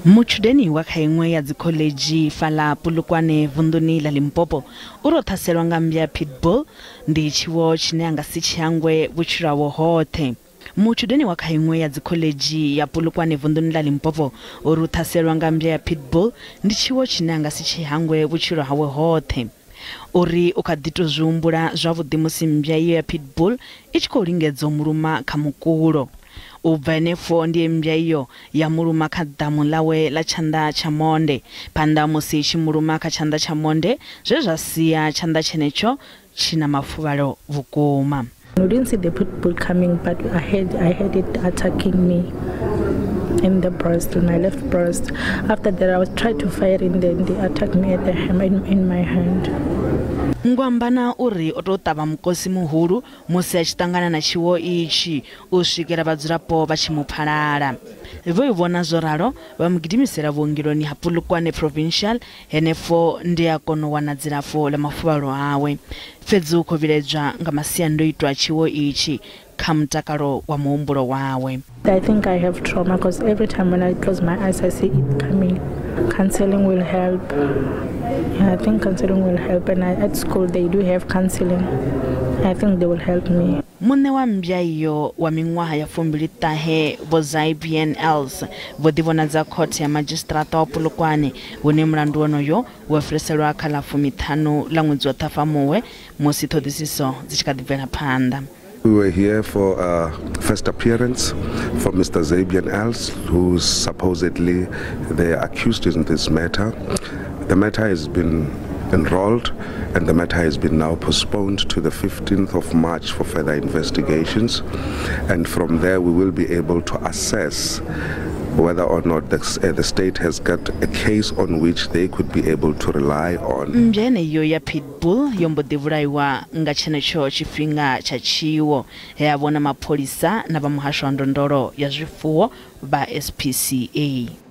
Mutshudeni wa kha iṅwe ya dzikhoḽedzhi fhaḽa Polokwane vunḓuni ḽa Limpopo uri o ṱhaselwa nga mmbya ya pitbull ndi tshiwo tshine a nga si tshi hangwe vhutshilo hawe hoṱhe. Mutshudeni wa kha iṅwe ya dzikhoḽedzhi ya Polokwane vunḓuni ḽa Limpopo uri u ṱhaselwa nga mmbya ya pitbull ndi tshiwo tshine a nga si tshi hangwe vhutshilo hawe hoṱhe. Uri u kha ḓi tou zwi humbula zwavhuḓi musi mmbya iyo ya pitbull i tshi khou lingedza u muluma kha mukulo. U bva henefho ndi mmbya iyo ya muluma kha ḓamu ḽawe ḽa tshanḓa tsha monde. Phanḓa musi i tshi muluma kha tshanḓa tsha monde, zwe zwa sia tshanḓa tshenetsho tshi na mafuvhalo vhukuma. We didn't see the pit bull coming, but I had it attacking me in the breast, in my left breast. After that, I was trying to fight, and then they attacked me at the hem in my hand. Ngwambana uri o tou ṱavha mukosi muhulu musi a tshi ṱangana na tshiwo itshi u swikela vhadzulapo vha tshi mu phalala. Vho i vhona zwo ralo vha mu gidimisela vhuongeloni ha Polokwane Provincial, henefho ndi a kona u wana dzilafho ḽa mafuvhalo awe. Fhedzi u khou vhiledzwa nga masiandoitwa a tshiwo itshi kha mutakalo wa muhumbulo wawe. I think I have trauma because every time when I close my eyes, I see it coming. Counseling will help. Yeah, I think counseling will help. And at school, they do have counseling. I think they will help me. Muṋe wa mmbya iyo wa miṅwaha ya 29 Vho Zabian Els vho ḓivhonadza khothe ya madzhisiṱiraṱa wa Polokwane, hune mulandu wonoyo wo fhiriselwa kha ḽa 15 ḽa ṅwedzi wa Ṱhafamuhwe musi ṱhoḓisiso dzi tshi kha ḓi bvela phanḓa. We were here for a first appearance for Mr. Zabian Els, who's supposedly the accused in this matter. The matter has been enrolled and the matter has been now postponed to the 15th of March for further investigations. And from there, we will be able to assess whether or not the state has got a case on which they could be able to rely on. Mmbya yeneyo ya pitbull yo mbo ḓi vhulaiwa nga tshenetsho tshifhinga tsha tshiwo, he a vhona mapholisa na vha muhasho wa ndondolo ya zwifuwo vha SPCA.